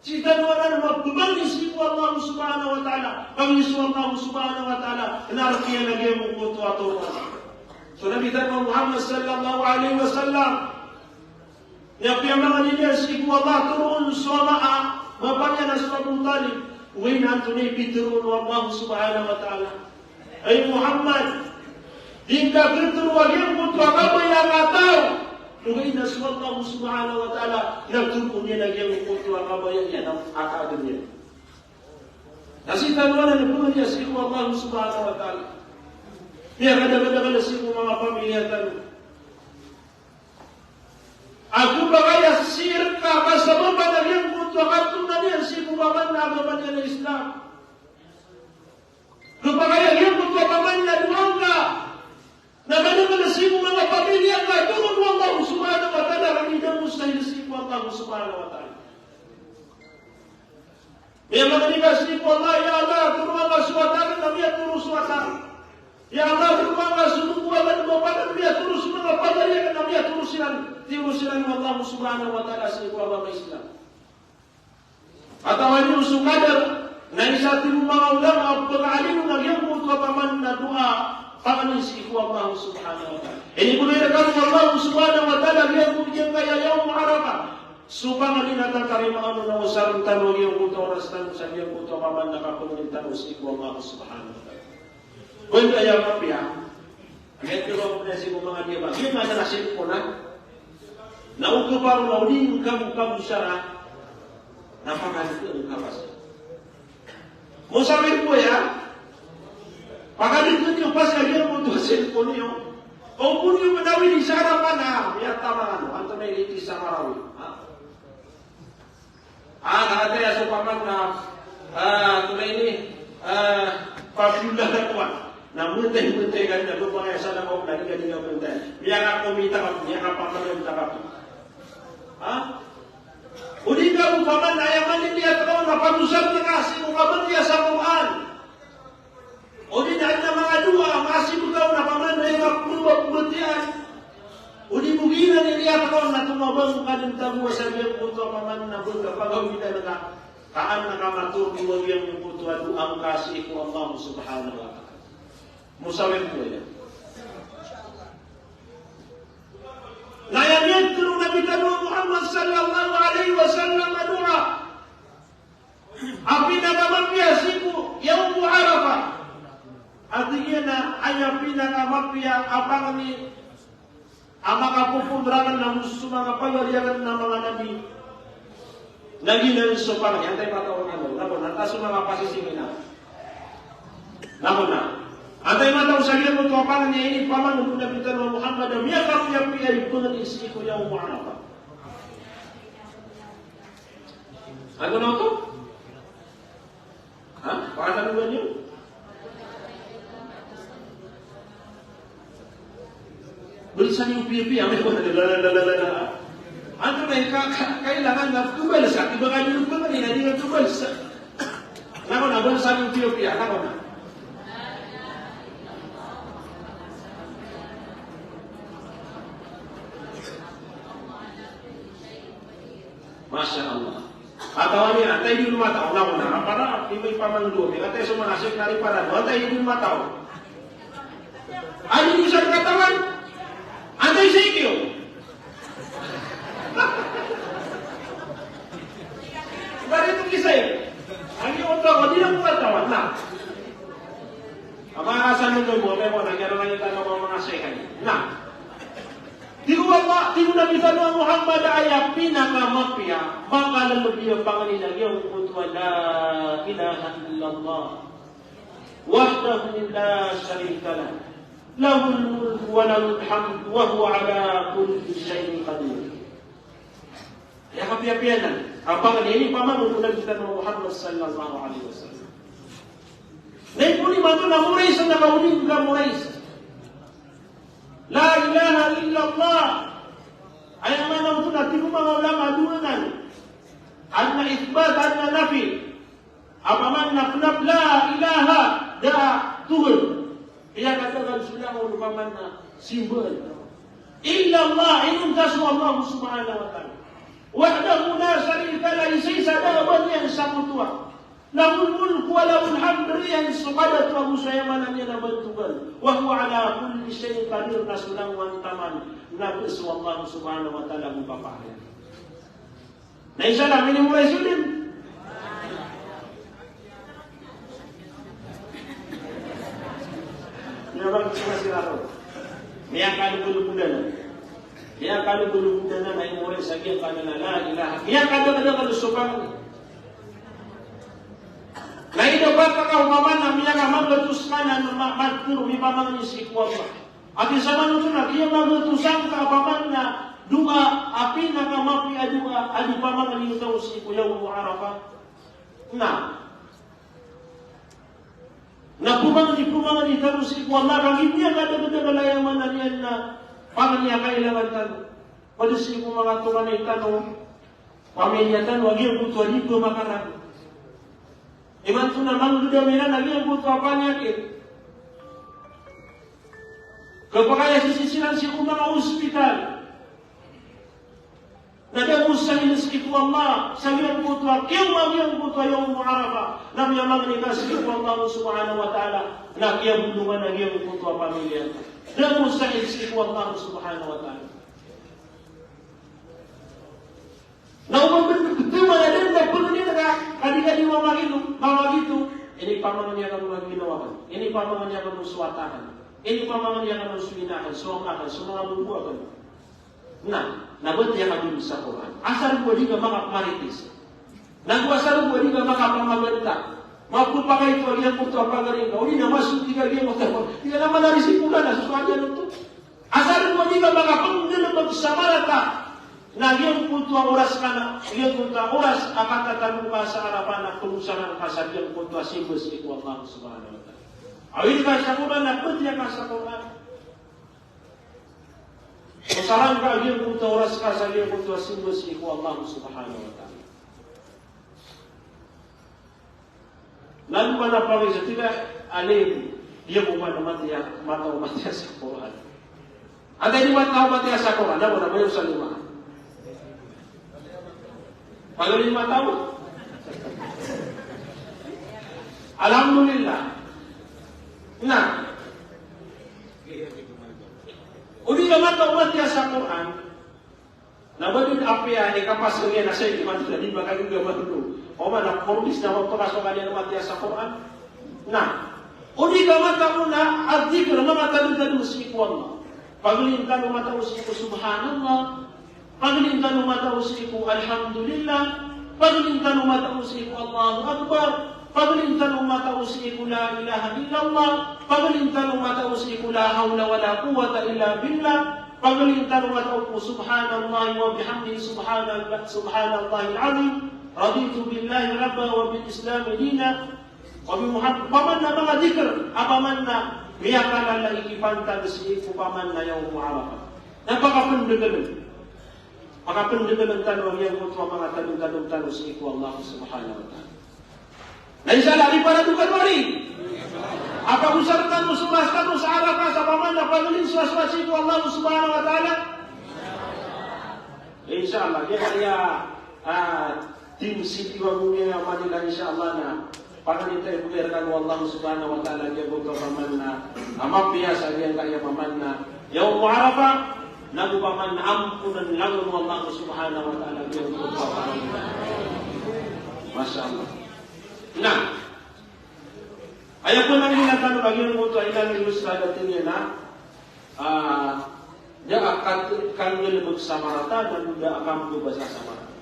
Sii tano anan mapamangni sii ko Allah subhanahu wa ta'ala. Pangni so Allah subhanahu wa ta'ala, kna rk iyan a giyangkoto a toroan. So Nabi tano Muhammad sallallahu alaihi wasallam, na piyamangni niyan sii ko Allah, toroon so ama a bapa niyan a so Abu Talib. Oway, na antonaa i pitharo o Allah subhanahu wa ta'ala? Hay Muhammad, di ngka khatoro a giyangkoto a kabaya a taw. Oway, na so Allah subhanahu wa ta'ala na toroon iyan a giyangkoto a kabaya iyan a kaadn iyan. Na sii tano anan pamangni sii ko Allah subhanahu wa ta'ala. Miyakadakdakl sii ko manga pamilya tano. Ago ba kaya sii rka kasabapan a giyangkoto a katonaa niyan sii ko paman na agama niyan a Islam. Ago ba kaya giyangkoto a paman na dowa ngka na kadakl sii ko manga pamilya ngka, toroon o Allah subhanahu wa ta'ala, ka di dn mustahil sii ko Allah subhanahu wa ta'ala. Miyamangni ka sii ko Allah, ya Allah, toroa ngka so wata akn a miyatoro so wata akn. Ya Allah, so manga somogo a manga pagari, miyatoro so manga pagari akn na miyatoro siran, tiyoro siran o Allah subhanahu wa ta'ala sii ko agama Islam. Katawan iyo so qadar, na isa timo manga ulama a pkaalimo na giyangkoto a paman na doa, pangni sii ko Allah subhanahu wa ta'ala. Inibgay rkano o Allah subhanahu wa ta'ala giyangkoto a giyangkaya Yawm Arafah. So pangni na tatarimaan on na osarn tano giyangkoto a oras tano sa giyangkoto a paman na kapangnin tano sii ko Allah subhanahu wa ta'ala. Banda aya mapiya, aya tiro na sii ko manga diya ba. Giya na sii ko na. Na o kaparo na o di ngka bo kabosara. Na pagari ko ngka basa. Mo sabi ko ya. Pagari ko ngka basa, giya mo to sii ko niyo. O ko niyo manawi di sara pa na. Ya tama ano. Antonaa i liti sa Marawi. Ha? Ah, na antaa so paman na, ah, antonaa ini, ah, pabila na kowan. Na mentay, mentay ka na, lomaya sa na ko, na di ka, di ka mentay. Miyakakomita ka, miyakapamaganda ka. Ha? O di ka bo paman na aya maniliyat ka on na pagosar ka sii ko kabatiya sa Qur'an. O di na adn a manga doa, manga sibg ka on a paman na aya mapmbabatiyaan. O di bo giyanan i liyat ka on na tomabang ka dn tagoa sa giyangkoto a paman na bangka pagawidan ka. Kaan ka matorog a giyangkoto a doa ngka sii ko Allah subhanahu wa ta'ala. Mo sawi ko aya. Na aya miyatharo o Nabi tano a Muhammad sallallahu alaihi wasallam a doa. A pinakamapiya sii ko Yawm Arafah. A tig iyan a aya pinakamapiya a pangni a makapopoon rakn na so manga pagari akn na manga nabi. Na giyanan so pangni, antaa i mataw on, na ko na, antaa so manga pasisingil na. Na ko na. Antaa i mataw sa giyangkoto a pangni a inipamangni o Nabi tano a Muhammad a miyakapiyapiya i pangni sii ko Yawm Arafah. Antonaa oto? Ha? Pakatanungan iyo? Balisan iyo piyapiya, amay ko na, la, la, la. Antonaa i ka, ka, kailangan na pkhabalsa, iba ka di pkhabalsa, na di na pkhabalsa. Na ko na, balisan iyo piyapiya, na ko na. Masha Allah. Katawan iyan, antaa i di on mataw, na ko na, a para, di ba ipamangni, antaa i so manga siyek na di para, antaa i di on mataw. Anda i di on sa katawan, antaa i siyek iyo. Bali ito kisay. Anda i on mataw, di na on katawan, na. Ama, asa niyo bo, kaya mo na, kaya mo na, kaya mo na, kaya mo na. Tig o Allah, tig o Nabi tano a Muhammad a aya pinakamapiya, makalalabi a pangni na giyangkoto a la ilaha illallah. Wahdahu la sharika lah. Lahul mulku wa lahul hamdu wa huwa ala kulli shay'in qadir. Aya kapiyapiya nan a pangni a inipamangni o Nabi tano a Muhammad sallallahu alaihi wasallam. Na ipon imanto na moray sa na kaoling ka moray sa. La ilaha illallah. Aya maana oto na tig o manga ulama a dowa nan. Adn a ithbat, adn a nafi. Opama na kna o la ilaha, da a tohan. Aya kadakel so langon opama na simba. Illallah, inonta so Allah subhanahu wa ta'ala. Wahdahu la sharika lah, isaisa, da a ba niyan sakotowa. Lahul mulku wa lahul hamd, riyan so kadato ago so aya maana niyan a bantogan. Wa huwa ala kulli shay'in qadir, na so langowan taman na so Allah subhanahu wa ta'ala a mapapahaya. Na isa na minimulay so dn. Miyabang sa sira ron. Miyakalobolobodan. Miyakalobolobodan na imulay sa giyangkanan a la ilaha. Miyakadakadakl so pangni. Na ino ba ka opama na miyakamanggatos ka na ma-, matharo, mipamangni sii ko Allah. Ati saman oto na kiyamangatosan ka a paman na doa a pinakamapiya a doa a di pamangni o taw sii ko Yawm Arafah. Na, na pamangni, pamangni tano sii ko Allah, kagiya miyakadakadakl a aya maana niyan na pangni a kailangan tano. Pd sii ko manga tonganay tano, pamilya tano, a giyangkoto a di pmakarani. Imanto na manggdam iran a giyangkoto a panyakit. Kapakay a sisii siran sii ko manga ospital. Na da bo sahil sii ko Allah sa giyangkoto a kiyawma giyangkoto a Yawm Arafah. Na miyamangni ka sii ko Allah subhanahu wa ta'ala na kiyabolongan a giyangkoto a pamilya. Da bo sahil sii ko Allah subhanahu wa ta'ala. Na o ba bthowan a da a pangnin ka, ka di ka di mamagito, mamagito. Inipamangni akn o ginawa akn. Inipamangni akn o so wata akn. Inipamangni akn o so ina akn, so ama akn, so manga bobo akn. Na, na batiya ka dn sa Qur'an. Asar bo a di ka makapmarites. Na go asar bo a di ka makapamaganta. Mapapakay to a giyangkoto a pagari ka. O di na masodi ka giyangkoto a pagari ka. Di ka na manarisi ko na, na so so a giyangkoto. Asar bo a di ka makapnggalbk sa marata na giyangkoto a oras ka na, giyangkoto a oras a katatago ka sa Arafah na pngosaran ka sa giyangkoto a simba sii ko Allah subhanahu wa ta'ala. Awid ka sa Qur'an na batiya ka sa Qur'an. Osaran ka giyangkoto a oras ka sa giyangkoto a simba sii ko Allah subhanahu wa ta'ala. Lago man a pangisa tila, alim, di ako man matiya, mataw matiya sa Qur'an. Antaa i di mataw matiya sa Qur'an, na wala ba iyo sa lima? Pagari mataw? Alhamdulillah. Na. O di ka mataw matiya sa Qur'an, na ba dn apiya i kapas ko iyan a sii ko man na di makagaga man do. O man na korbis na mapakaso ka niyan matiya sa Qur'an. Na, o di ka mataw na a dhikr, manga tadmtadm sii ko Allah. Paglin tano mataw sii ko Subhanallah. Paglin tano mataw sii ko Alhamdulillah. Paglin tano mataw sii ko Allahu Akbar. Paglin tano mataw sii ko La ilaha illallah. Paglin tano mataw sii ko La hawla wala quwwata illa billah. Paglin tano mataw ko Subhanallahi wa bihamdihi, Subhanallah, Subhanallahil azim. Raditu billahi rabba wa bil Islami dina. Wa bi Muhammad, opama na manga dhikr, opama na miyakalala i kipantag sii ko opama na Yawm Arafah. Na pakapndgln. Pakapndgln tano a giyangkoto a manga tadmtadm tano sii ko Allah subhanahu wa ta'ala. Na insha Allah, di para do kano ari. A pagosar tano so oras tano sa Arafah sa opama na paglin so aswat sii ko Allah subhanahu wa ta'ala. Insha Allah, di kaya, ah, tim sii ko Manila, insha Allah, na pangni ta i bgay rkano o Allah subhanahu wa ta'ala giyangkoto a opama na, a mapiya sa giyangkaya opama na Yawm Arafah, nago opama na amponan langon o Allah subhanahu wa ta'ala giyangkoto a opama na. Masha Allah. Na, aya pn a inilaan tano a giyangkoto a inaloy o Ustadh a tig iyan a, ah, da a kat-, kanggalbk sa marata, nago da a kambabasa sa marata.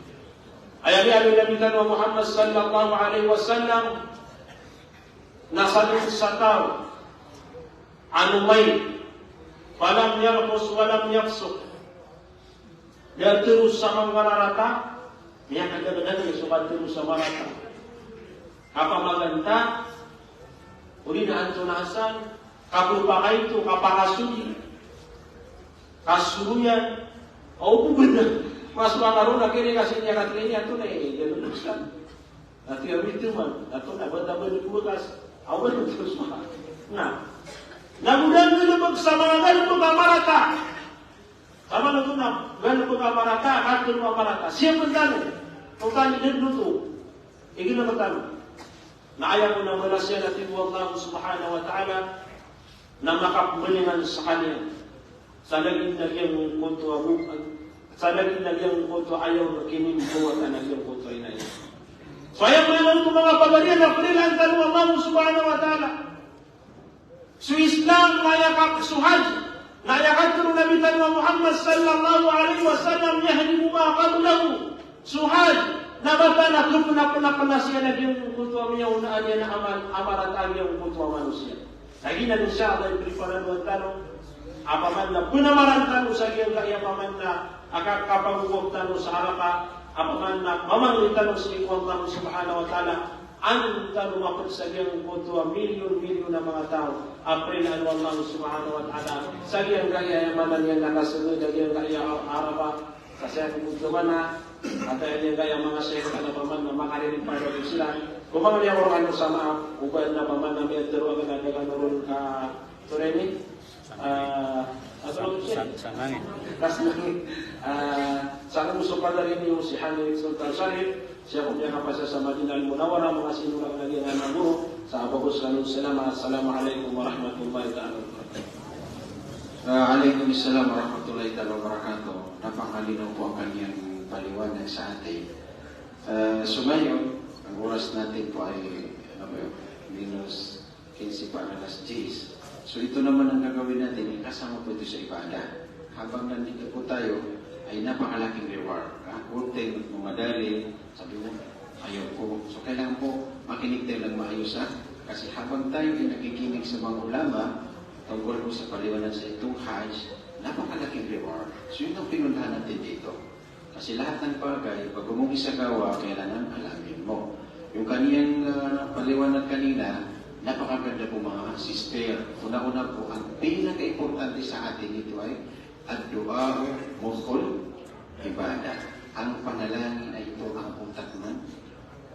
Aya miyaaloy o Nabi tano a Muhammad sallallahu alaihi wasallam, na sadn sa taw a nomaid, falam yarfus walam yafsuq. Da a tharos sa manga marata, miyakadagdag iyan so katharos sa marata. Kapamaganta, odi na antonaa san, kapphakaito, kapakasodi, kasoroyan, o bo bnar. Mas manga roo na kini kasi niyan katii niyan antonaa i, da a tharos san. Ati a wito man, ato na bata ba di ko bakas, awa na to sa. Na, na go da a galbk sa manga galbk a marata. Sa manga to na galbk a marata, katharo a marata. Siyapn tano, o tano dn oto. Igira tano. Na aya ko na balas iyan a tig o Allah subhanahu wa ta'ala, na makapmbalingan skaniyan sa lagid a giyangkoto a bo-, sa lagid a giyangkoto a ayaw na kinimbawataan a giyangkoto a ina iyan. So aya maana oto manga pagari na prilaan tano o Allah subhanahu wa ta'ala. So Islam na aya ka, so Hajj, na aya katharo o Nabi tano a Muhammad sallallahu alaihi wasallam, yahdimu ma qablahu. So Hajj, na bata na kpnapnapnas iyan a giyangkoto a miyaonaan iyan a amal, a marata a giyangkoto a manosiya. Lagid anan, insha Allah, iprepare tano, opama na pnamaran tano sa giyangkaya opama na a ka-, kapagogop tano sa Arafah, opama na mamangni tano sii ko Allah subhanahu wa ta'ala, an tano mapd sa giyangkoto a milyon-milyon a manga taw a prilaan o Allah subhanahu wa ta'ala sa giyangkaya aya maana niyan na kasngd a giyangkaya Arafah. Kasi ako po naman na, at ay niya kaya mga sheikh ka na paman na makariripan na sila. Kung mga niya ko ano sa maaf, uban na paman na may turo ang nagkakaroon ka Sorry, ini, ah, San-, Sanang, eh. Sanang, eh. Ah, sanang so Padre ini, si Hanif Sultan Sharif, sii ko miyakapasad sa Madinah Al-Munawwarah, manga sinulak lagid anan a guro, sa abagos kano salama, Assalamu alaikum warahmatullahi ta'ala wabarakatuh. Ah, alaikum assalam warahmatullahi ta'ala wabarakatuh. Napakalinaw po ang kanyang paliwanag sa atin. Ah, so ngayon, ang oras natin po ay, ano po yun, minus kinse pa ang alas diyes. So ito naman ang gagawin natin, ikasama po ito sa ibadah. Habang nandito po tayo, ay napakalaking reward. Ha? Good thing, mamadali, sabi mo, ayaw ko. So kailangan po, makinig tayo ng maayos, ha? Kasi habang tayo ay nakikinig sa mga ulama, tungkol po sa paliwanag sa itong Hajj, napakalaking reward. So yun ang pinuntahan natin dito. Kasi lahat ng bagay, pag mo isagawa, kailangan alamin mo. Yung kaniyang, ah, paliwanag kanina, napakaganda po, mga sister. Una-una po, ang pinaka-importante sa atin ito ay ad-du'a mukhul ibadah. Ang panalangin ay ito ang utak ng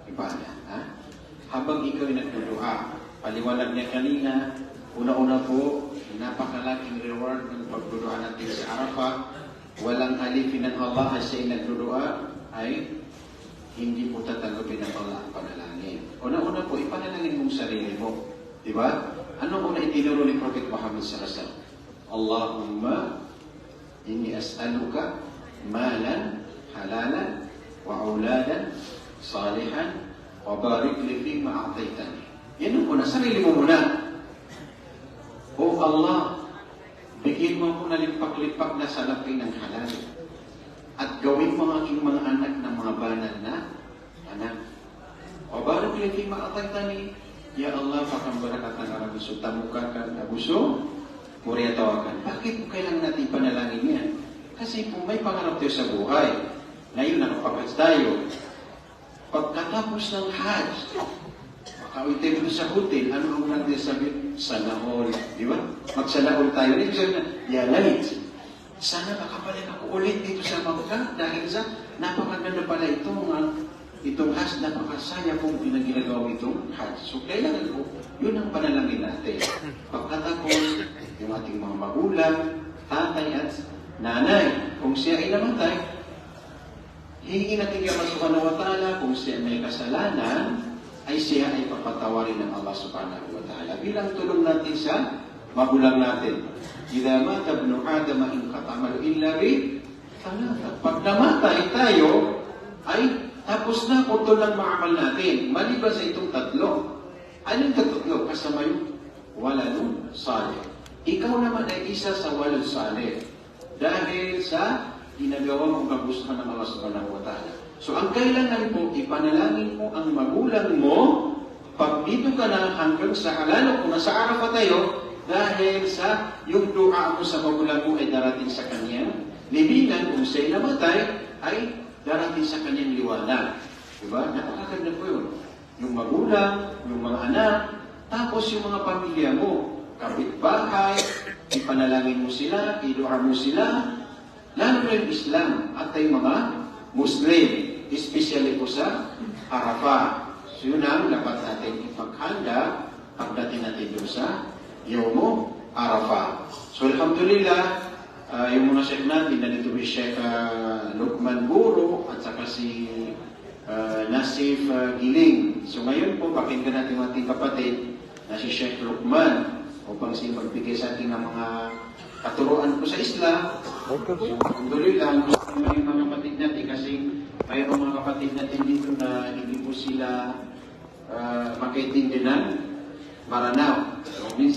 ibadah, ha? Habang ikaw ay nagdudu'a, paliwanag niya kanina, una-una po, napakalaking reward ng pagdudu'a natin sa Arafah. Walang alipin ng Allah, siya ay nagdudu'a, ay hindi po tatanggapin ng Allah ang panalangin. Una-una po, ipanalangin mong sarili mo. Di ba? Ano po na itinuro ni Prophet Muhammad sallallahu alaihi wasallam? Allahumma inni as'aluka malan halalan wa auladan salihan wa barik li fima a'taytani. Yan po na, sarili mo muna. O Allah, bigyan mo ako na limpak-limpak na salapi ng halal. At gawin mo ang aking mga anak na mga banal na anak. Wa barik li fima a'taytani, ya Allah, pakambarakatan ka rkami so tamokakan ago so poriyatawakan. Bakit po kailangan natin ipanalangin yan? Kasi po may pangarap tayo sa buhay. Ngayon, nakapag-Hajj tayo. Pagkatapos ng Hajj, makauwi tayo dun sa hotel, ano ang unang sasabihin? Sana all, di ba? Mag-sana all tayo. Ibig sabihin na, ya layt. Sana makabalik ako ulit dito sa Makkah dahil sa napakaganda pala itong, ah, itong Hajj, napakasaya kong pinagginagawa itong Hajj. So, kailangan po, yun ang panalangin natin. Pagkatapos, yung ating mga magulang, tatay at nanay, kung siya ay namatay, hingin natin kay Allah Subhanahu wa Ta'ala, kung siya may kasalanan, ay siya ay papatawarin ng Allah Subhanahu wa Ta'ala. Bilang tulong natin sa magulang natin. Idha mata ibnu Adam inqata'a amaluhu illa bi thalatha. Pag namatay tayo, ay tapos na, putol na ang mga amal natin. Maliban sa itong tatlo. Ano yung tatlo? Kasama yung waladun salih. Ikaw naman ay isa sa walad salih. Dahil sa ginagawa mong kagustuhan ng Allah Subhanahu wa Ta'ala. So, ang kailangan po, ipanalangin mo ang magulang mo pag dito ka na hanggang sa halal o kung nasa Arafah tayo, dahil sa yung dua mo sa magulang mo ay darating sa kanyang libingan, kung siya'y namatay, ay darating sa kanyang liwanag. Diba? Napakaganda po yun. Yung magulang, yung mga anak, tapos yung mga pamilya mo, kapitbahay, ipanalangin mo sila, idua mo sila, lalo na yung Islam at yung mga Muslim, especially po sa Arafah. So yun ang dapat natin ipaghanda pagdating natin doon sa Yawmu Arafah. So alhamdulillah, ah, yung mga sheikh natin, nandito si Sheikh, ah, Luqman Guro at saka si ah, Nasif, ah, Giling. So ngayon po, pakinggan natin yung ating kapatid na si Sheikh Luqman upang siya magbigay sa atin ng mga katuruan po sa Islam. So, alhamdulillah, may mga kapatid natin kasi mayroong mga kapatid natin dito na hindi po sila, ah, makaintindi ng Maranao. So, minsan